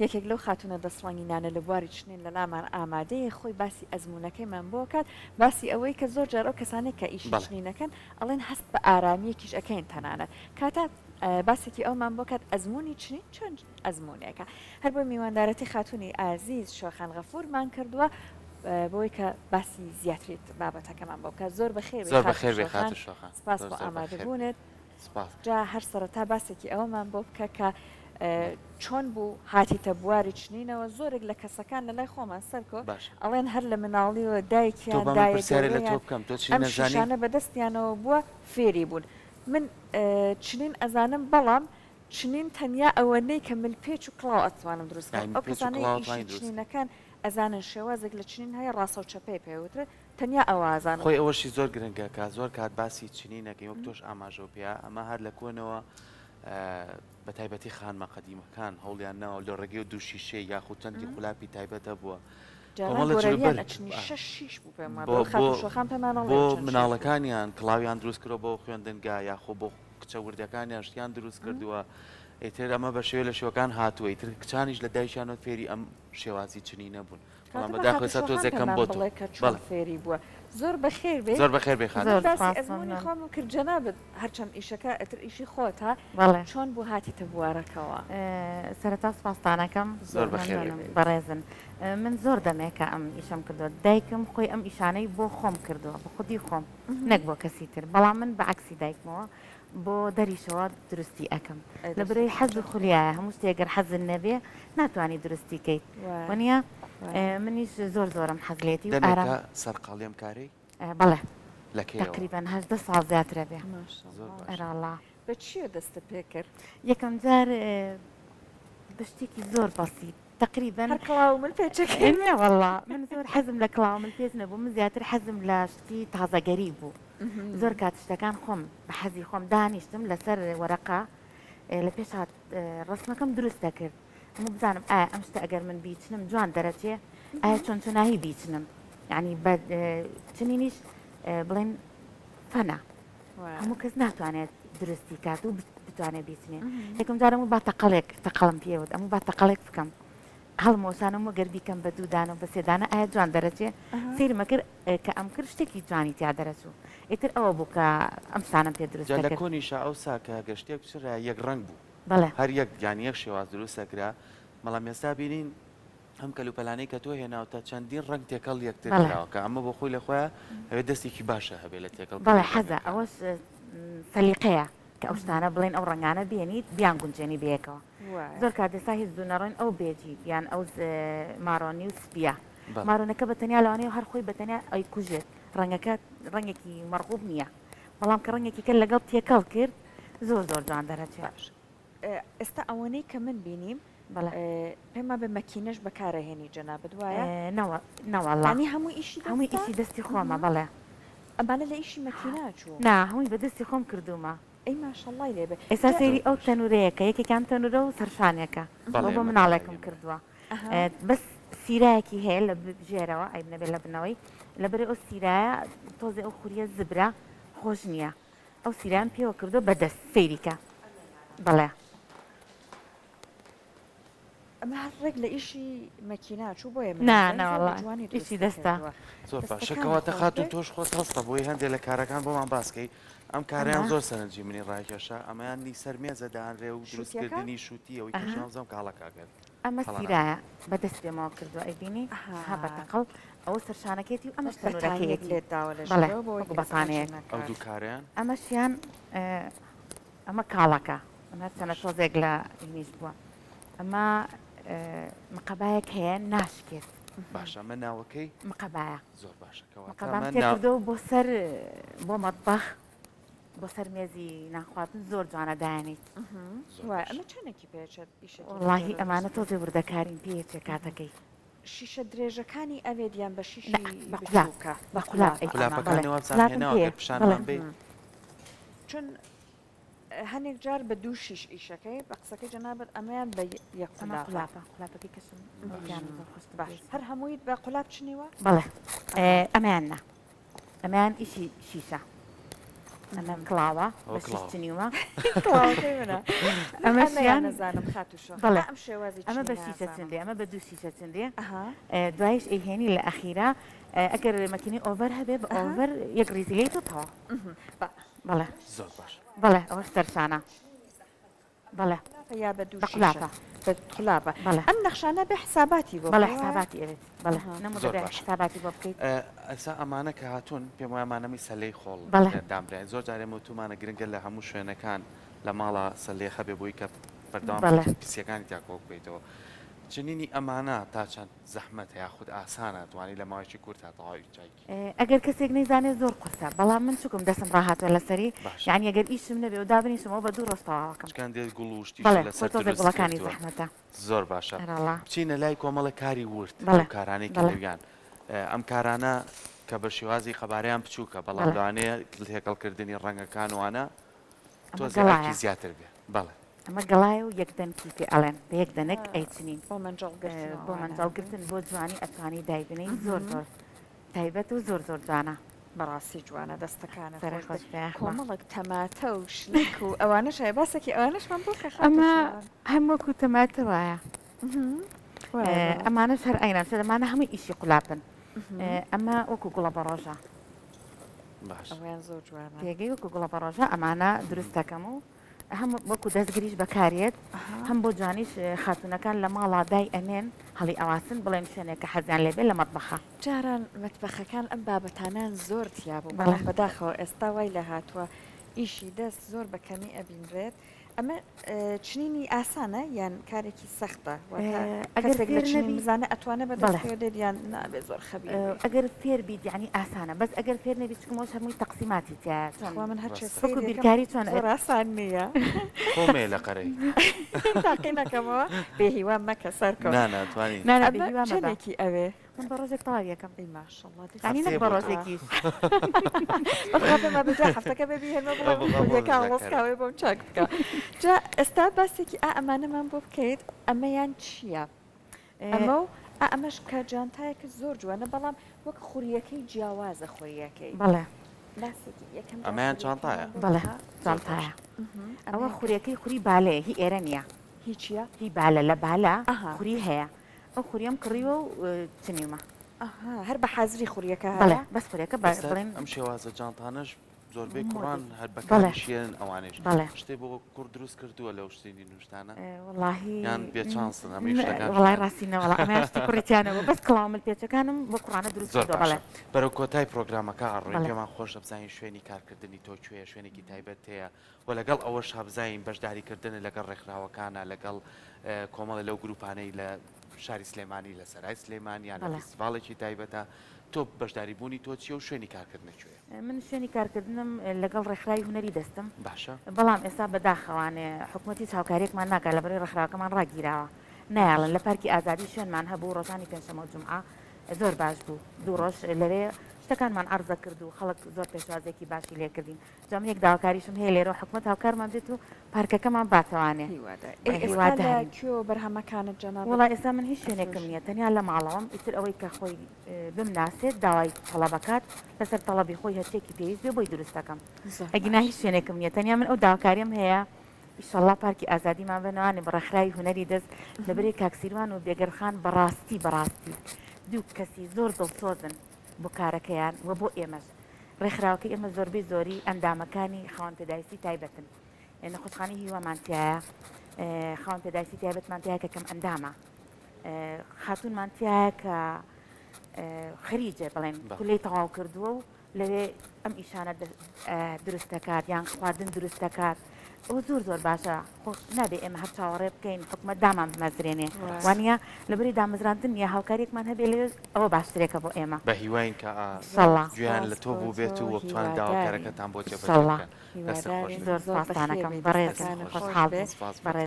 یەکێک لەو خاتوونە دەستڕەنگینانە لە بواری چنین لە لامان ئامادەیە خۆی باسی ئەزموونەکەیمان بۆ کات باسی ئەوەی کە زۆر جار ئەو کەسانەی کە ئیشی بەڵێ. چنین ئەکەن ئەڵێن هەست بە ئارامییەکیش ئەکەین تەنانەت کاتە باسێکی ئەومان بۆ کات ئەزموونی چنین چۆن ئەزموونێکە هەر بۆیە میواندارەتی خاتوونی ئازیز شۆخان غەفوورمان کردووە بۆی کە باسی زیاتری بابەتەکەمان بۆ بکات زۆر بەخێر بێی زۆر خاتوو بەخێر بێی شۆخان خاتوو شۆخان سپاس زۆر بۆ زۆر بەخێر بێی. ئامادەبوونت. سپاس. جا هەر سەرەتا باسێکی ئەوەمان بۆ بکە کە چۆن بوو هاتیتە بواری چنینەوە زۆرێک لە کەسەکان لە لای خۆمان سەرکۆ باشە. ئەڵێن هەر لە مناڵیەوە تۆ دایکیان با من دایە پرسیارێ لە تۆ گەورەیان بکەم تۆ چنین ئەم ئەزانی؟ شیشانە بە دەستیانەوە بووە فێری بوون من چنین ئەزانم بەڵام چنین تەنیا ئەوەنەی کە ملپێچ و کڵاو ئەتوانم دروست کەم یانی ئەو ملپێچ و کەسانەی کڵاو ئیشی ئەتوانی دروست کەی. چنینەکەن ئەزانن شێوازێک لە چنین هەیە ڕاسەو چەپەی پێ وترێ تەنیا ئەوە ئەزانم. خۆی ئەوەشی زۆر گرنگە کە زۆر کات باسی چنین ئەکەین وەک تۆش ئاماژەو پێیا ئەمە هەر لە کۆنەوە بە تایبەتی خانمە قەدیمەکان هەوڵیان ناوە لە ڕێگەی دوو شیشەی یاخود چەندی خولاپی تایبەت هەبووە جاران کۆمەڵە گۆرەویان جلوبەرگ ئەچنی شەش شیش بوو پێم بۆ وابێ بۆ خاتوو شۆخان پێمان ئەڵێ بۆ چەند شیش بوو. مناڵەکانیان کڵاویان دروست کردوە بۆ خوێندنگا یاخۆ بۆ کچە وردەکانیان شتیان دروست کردووە ئیتر ئەمە بە شێوە لە شێوەکان هاتووە ئیتر کچانیش لە دایکیانەوە فێری ئەم شێوازی چنینە بوون بەڵام کاتە بە بەداخەوە خاتوو ئێستا شۆخان تۆزێک کەم پێمان بۆتەوە بڵێ کە چۆن بەڵێ فێری بووە زۆر بەخێر بێی زۆر بەخێر بێی خاتوو من زۆر باسی سپاس ئەزموونی مەمنون. خۆمم کرد جەنابت هەرچەند ئیشەکە ئیتر ئیشی خۆتە بەڵێ. چۆن بوو هاتیتە بوارەکەوە؟ سەرەتا سپاستان ئەکەم زۆر بەخێر بێی. مەمنونم بەڕێزن من زۆر دەمێکە ئەم ئیشەم کردووە دایکم خۆی ئەم ئیشانەی بۆ خۆم کردووە بە خودی خۆم نەک بۆ کەسی تر بەڵام من بە عەکسی دایکمەوە بۆ دەریشەوە دروستی ئەکەم ئەی لە دەستت برۆی حەز و خۆش. خولیایە هەموو شتێک گەر حەزت نەبێ ناتوانی دروستی کەیت وایە وەنیە وایە. منیش زۆر زۆرم حەز لێتی و ئارام. دەمێکە سەرقاڵی ئەم کارەی؟ بەڵێ لە کەیەوە؟ تەقریبەن 18 ساڵ زیاترە بێ. زۆر ماشاءاللە. باشە. ئەرەڵا. بە چییە دەستت پێ کرد؟ یەکەم جار بە شتێکی زۆر بەسیت تەقریبەن. هەر کڵاو و مل پێچەکەی؟ نەوەڵا من زۆر حەزم لە کڵاو و مل پێچ نەبوو من زیاتر حەزم لە شتی تازەگەری بوو زۆر کات شتەکان خۆم بە حەزی خۆم دانیشتم لەسەر وەرەقە لە پێش هات ڕەسمەکەم دروست دەکرد هەموو بزانم ئایا ئەم شتە ئەگەر من بیچنم جوان دەرەچێ ئایا چۆن چۆناهی بیچنم یعنی بە چنینیش بڵێن فەنە هەموو کەس ناتوانێت دروستی کات و بتوانێت بیچنێ یەکەم جارم و با تەقەڵێک تەقەڵم پێوت ئەموو با تەقەڵێک بکەم هەڵمۆسانم و گەر بیکەم بە دوو دانە و بە سێ دانە ئایا جوان دەرەچێ سەیرمە کرد کە ئەم کرد شتێکی جوانی تیا دەرەچوو ئیتر ئەوە بوو کە ئەم شتانەم پێ دروست جا لە دەکرد. کۆنیشا ئەوسا کە گەر شتێک بچڕا یەک ڕەنگ بوو بەڵێ. هەر یەک یانی یەک شێواز دروست ئەکرا بەڵام ئێستا بینین ئەم کەلوپەلانەی کە تۆ هێناوتە چەندین ڕەنگ تێکەڵ یەکتر بەڵێ. کراوە کە ئەمە بۆ خۆی لە خۆیا ئەوێ دەستێکی باشە هەبێ لە تێکەڵ بەڵێ کردنی حەزە ڕەنگەکان. ئەوەش سەلیقەیە کە ئەو شتانە بڵێن ئەو ڕەنگانە بێنیت بیانگونجێنی بەیەکەوە. وایە. زۆر کات ئێستا هیچ دوو نەڕۆین ئەو بێجی یان ئەو مارۆنی و سپیە بەڵێ. مارۆنەکە بە تەنیا لەوانەیە هەر خۆی بە تەنیا ئەیکوژێت ڕەنگەکە ڕەنگێکی مەڕغوب نییە بەڵام کە ڕەنگێکی کە لەگەڵ تێکەڵ کرد زۆر زۆر جوان دەرەچێت. باش ئێستا ئەوەنەی کە من بینیم بەڵێ. پێم وابێ مەکینەش بەکارەهێنی جەنابت وایە؟ نەوە نەوەڵا. یانی هەموو ئیشی دەستە؟ هەمووی ئیشی دەستی خۆمە بەڵێ. ئەمانە لە ئیشی مەکینە چوو؟ نا هەمووی بە دەستی خۆم کردوومە. ئەی ماشەڵڵای لێ بێ. ئێستا جا. سەیری ئەو تەنورەیە کە یەکێکیان تەنورە و سەرشانێکە بەڵێ ئەوە بۆ ئێمە مناڵێکم تەنورەیەمان. کردووە ئەها. بەس سیرایەکی هەیە لە ژێرەوە عەیب نەبێ لە بنەوەی لەبەر ئەو سیرایە تۆزێ ئەو خوریە زبرە خۆش نییە ئەو سیرایەم پێوە کردووە بە دەست سەیری کە بەڵێ. ئەمە هەر ڕێک لە ئیشی مەکینە چوو بۆیە من نا ئەزانم زۆر بە نەوەڵا جوانی ئیشی دروستی دەستە. کردووە. زۆر باشە دەستەکانت کەواتە خۆش خاتوون بێ. تۆش خۆت هەستە بۆی هەندێ لە کارەکان بۆمان باس کەی ئەم کارەیان ئەمە. زۆر سەرنجی منی ڕاکێشا ئەمەیان نی سەر مێزە دانرێ و شوتیەکە؟ دروستکردنی شوتی ئەوەی کە ئەها. شانزەم کاڵەکە گەر ئەمە هەڵە نەکەم. سیرایە بە دەست پێمەوە کردووە ئەیبینی ئەها. ها بە تەقەڵ ئەوە سەرشانەکەیەتی و ئەمەش بەس بەتانیەک تەنورەکەیەتی لێت داوە لە بەڵێ ژێرەوە بۆ ئەوەی وەکو کەس قاچی بەتانەیەک. ئەو نەکات. دوو کارەیان؟ ئەمەشیان ئەمە کاڵەکە ئەمە هەرچەنە باشە. تۆزێک لە هینیش بووە ئەمە مقەبایەک هەیە ناشکێت. باشە ئەمە ناوەکەی؟ مقەبایە. زۆر باشە کەواتە مقەبام ئەمە تێ نا. کردووە بۆ سەر بۆ مەتبەخ بۆ سەر مێزی نانخواردن زۆر جوانە دایەنیت. زۆر وایە باشە. ئەمە چەنێکی پێچێت ئیشێکی لەم وەڵاهی جۆرە ئەمانە دروست بکەیت؟ تۆزێ وردەکارین پێیەچێ کاتەکەی. شیشە درێژەکانی ئەوێت یان بە نا شیشی بە قولاپ بچووکە؟ بە بە قولاپ قولاپە. ئەیکەمە قولاپەکانی بەڵێ وابزانم قولاپم هێناوە پێیە گەر بەڵێ. پیشانمان بەی. چون هەنێک جار بە دوو شیش ئیشەکەی بە قسەکەی جەنابت ئەمەیان بە یەک ئەمە قولاپە. قولاپە قولاپەکەی کەشم دیانم زۆر خۆشتر باش پێ هەر هەموویت بە قولاپ چنیوە؟ بەڵێ ئەمەیان نا ئەمەیان ئیشی شیشە. ئەمە کڵاوە ئەوە بە شیش کڵاوە. چنیومە. کڵاوەکەی منە. من ئەمەیان ئەمەشیان نەزانم خاتوو شۆخ. بەڵێ ئا ئەم شێوازی ئەمە چنینە بە شیشە نازانم. چنرێ ئەمە بە دوو شیشە چنرێ ئەها. دوایش ئەیهێنی لە ئەخیرا ئەگەر مەکینەی ئۆڤەر هەبێ بە ئەها. ئۆڤەر یەک ڕیزی لێیت و تەواو. با. بەڵێ. زۆر باش. بەڵێ ئەوەش سەرشانە. بەڵێ. قولاپە یا بە دوو بە شیشە؟ قولاپە. بە قولاپە. بەڵێ. ئەم نەخشانە بێ حساباتی بۆ بەڵێ بکەی وایە؟ حساباتی ئەوێت. بەڵێ. ئەها. نەموتە زۆر بێ باشە. حساباتی بۆ بکەیت. ئێستا ئەمانە کە هاتوون پێم وایە ئەمانە می سەلەی خۆڵ بەڵێ. دانرێن. زۆر جار ئێمە وتوومانە گرنگە لە هەموو شوێنەکان لە ماڵا سەلەیە هەبێ بۆی کە بەردەوام بەڵێ. پیسیەکانی تیا کۆ بکەیتەوە. چنینی ئەمانە تا چەند زەحمەتە یاخود ئاسانە توانی لە ماوەیەکی کورتا تەواوی چای ئەگەر کەسێک نەیزانێت زۆر قورسە بەڵام من چوکم دەسم ڕاهاتوە لەسەری باشە. یانی ئەگەر ئیشم نەبێ و دابنیشم ئەوە بە دوو ڕۆژ تەواوەکەم. چکان دێت گوڵ و شتیشت بەڵێ خۆ لەسەر تۆزێک دروست گوڵەکانی کردووە. زەحمەتە. زۆر باشە ئەرەڵا. بچینە لای کۆمەڵێک کاری ورد بەڵێ ئەو کارانەی کە بەڵێ. لەویان ئەم کارانە کە بە شێوازی قەبارەیان بچووکە بەڵام بەڵێ. لەوانەیە تێکەڵکردنی ڕەنگەکان وانە ئەمە تۆزێ ئەرکی گەڵایە. زیاتر بێ بەڵێ. ئەمە گەڵایە و یەک دەنکی پێ ئەڵێن بە یەک دەنک ئەیچنین. بۆ مەنجەڵ گرتن و بۆ ئەوانە. مەنجەڵ گرتن بۆ جوانی ئەتوانی دایبنێی زۆر زۆر تایبەت و زۆر زۆر جوانە. بەڕاستی جوانە دەستەکانت سەرت خۆش خۆش بێت بێ یاخوا. کۆمەڵێک تەماتە و شلک و ئەوانەش هەیە باسێکی ئەوانەشمان بۆ بکە خاتوو ئەمە شێوان. هەم وەکو تەماتە وایە وایە بەڕاستی. ئەمانەش هەر عەینەن سەر ئەمانە هەمووی ئیشی قولاپن ئەمە وەکو گوڵە بەڕۆژە. باش. ئەوەیان زۆر جوانە. پێگەی وەکو گوڵە بەڕۆژە ئەمانە دروست دەکەم و هەم وەکو دەستگریش بەکارێت هەم بۆ جوانیش خاتوونەکان لە ماڵا دای ئەنێن هەڵی ئەواسن بڵێن شوێنێک کە حەزیان لێ بێ لە مەتبەخا. جاران مەتبەخەکان ئەم بابەتانەیان زۆر تیا بوو بەڵێ. بەڵام بەداخەوە ئێستا وای لێهاتووە ئیشی دەست زۆر بە کەمی ئەبینرێت ئەمە چنینی ئاسانە یان کارێکی سەختە؟ واتە ئەگەر کەسێک لە فێر چنین نەبی بزانێ ئەتوانێ بە بەڵێ. دەستەوە دێت یان نابێ زۆر خەبیر بی؟ ئەگەر فێر بیت یانی ئاسانە بەس ئەگەر فێر نەبی چونکە ئەوەش هەمووی تەقسیماتی تیایە چۆن تخوا من هەرچێ ڕاستە. وەکو سەیری ئەکەم بیرکاری چۆن زۆر ئاسان نییە. خۆم مەیە لە قەرەی. تاقی نەکەمەوە بێ هیوام مەکە سەرکەوت. نا نا توانی. نا نا بێ ئەمە هیوا مەبە. چەندێکی ئەوێ؟ من بە ڕۆژێک تەواوی ئەکەم. ئەی ماشەڵڵا دەی یانی نەک هەفتەیە بە بۆ تۆ. ڕۆژێکیش. بەخوا پێم وابێ جا هەفتەکە بێ بیهێنمە بڵێم بەخوا بۆ کوردیەکە ڕۆژێک ئاڵۆزکاوەیە بۆم چاک بکە. جا ئێستا باسێکی ئا ئەمانەمان بۆ بکەیت ئەمەیان چییە؟ ئەمە و ئا ئەمەش کە جانتایەکە زۆر جوانە بەڵام وەک خوریەکەی جیاوازە خوریەکەی. بەڵێ. باسێکی یەکەم جار ئەمەیان خوریەکەمان چانتایە. بۆ بەڵێ بکە. زۆر جانتایە. باشە. ئەوە ئەمەیان کە خوریەکەی خوری بالەیە هی ئێرە نییە. هی چییە؟ هی بالە لە بالە ئەها. خوری هەیە ئەو خوریەم کڕیوە و چنیومە. ئەها هەر بە حازری خوریەکە بەڵێ هەیە؟ بەس خوریەکە بە ئێستا بڵێن ئەم شێوازە جانتانەش زۆربەی کوڕان مۆدی هەر بەڵێ بەکاریشیێنن ئەوانەیش بەڵێ. شتێ بۆ کوڕ دروست کردووە لەو شتینی نوشتانە وەڵاهی یان بێ چانسن هەمووی شتەکان وەڵای شتیان ڕاستی نە وەڵا ئەمەیان شتی کوڕی تیا نەبوو بەس کڵاو مل پێچەکانم بۆ کوڕانە دروست زۆر کردووە باشە بەڵێ. بەرەو کۆتای پرۆگرامەکە ئەڕۆین بەڵێ. پێمان خۆشە بزانین شوێنی کارکردنی تۆ کوێیە شوێنێکی تایبەت هەیە و لەگەڵ ئەوەشا بزانین بەشداری کردنت لەگەڵ ڕێکخراوەکانە لەگەڵ کۆمەڵێ لەو گروپانەی لە شاری سلێمانی لە سەرای سلێمانی یان لە بەڵێ. فیستیڤاڵێکی تایبەتە تۆ بەشداری بوونی تۆ چییە و شوێنی کارکردنت کوێیە؟ من شوێنی کارکردنم لەگەڵ ڕێکخراوی هونەری دەستم باشە. بەڵام ئێستا بەداخەوانێ حکومەت هیچ هاوکاریەکمان ناکات لەبەرەی ڕێکخراوەکەمان ڕاگیراوە نایەڵن لە پارکی ئازادی شوێنمان هەبوو ڕۆژانی پێنجشەمە و جومعە زۆر باش بوو دوو ڕۆژ لەوێ شتەکانمان عەرزە کرد و خەڵک زۆر پێشوازیەکی باشی لێکردین جا من یەک داواکاریشم هەیە لێرەوە حکومەت هاوکارمان بێت و پارکەکەمان باتەوانێ هیوادارین. ئەی ئێستا لە هیوادارین. کوێوە بەرهەمەکانت جەنابت وەڵا ئێستا من هیچ شوێنێکم ئەفرۆشی؟ نییە تەنیا لە ماڵەوەم ئیتر ئەوەی کە خۆی بمناسێت داوای تەڵەبەکات لەسەر تەڵەبی خۆی هەرچیەکی پێویست بێ بۆی دروست دەکەم زۆر ئەگینا باش. هیچ شوێنێکم نییە تەنیا من ئەو داواکاریەم هەیە ئیشەڵا پارکی ئازادیمان بنوانێ بە ڕێکخراوی هونەری دەست لەبەرەی کاک سیروان و بێگەرد خان بەڕاستی بەڕاستی دوو کەسی زۆر دڵسۆزن بۆ کارەکەیان و بۆ ئێمەش ڕێکخراوەکەی ئێمە زۆربەی زۆری ئەندامەکانی خاوەن پێداویستی تایبەتن نەخۆشخانەی هیوامان تایە خاوەن پێداویستی تایبەتمان تایە کە کەم ئەندامە خاتوونمان تایە کە خەریجە بڵێن کولەی تەواو کردووە و لەوێ ئەم ئیشانە دروست دەکات یان خواردن دروست دەکات ئەو زۆر زۆر باشە خۆ نابێ ئێمە هەر چاوەڕێ بکەین حکومەت دامان بمەزرێنێ وانە لەبری دامەزراندن نیە هاوکاریەکمان هەبێ لەوێ ئەوە باشترێکە بۆ ئێمە. بە هیواین کە ئیشەڵا. گوێیان لە تۆ بووبێت و بتوانن داواکارەکەتان بۆ جێبەجێ بکەن. دەستت خۆش بێت. زۆر سوپاستان ئەکەم بەڕێزم خۆشحاڵ بووم. سپاس بۆ بەڕێز.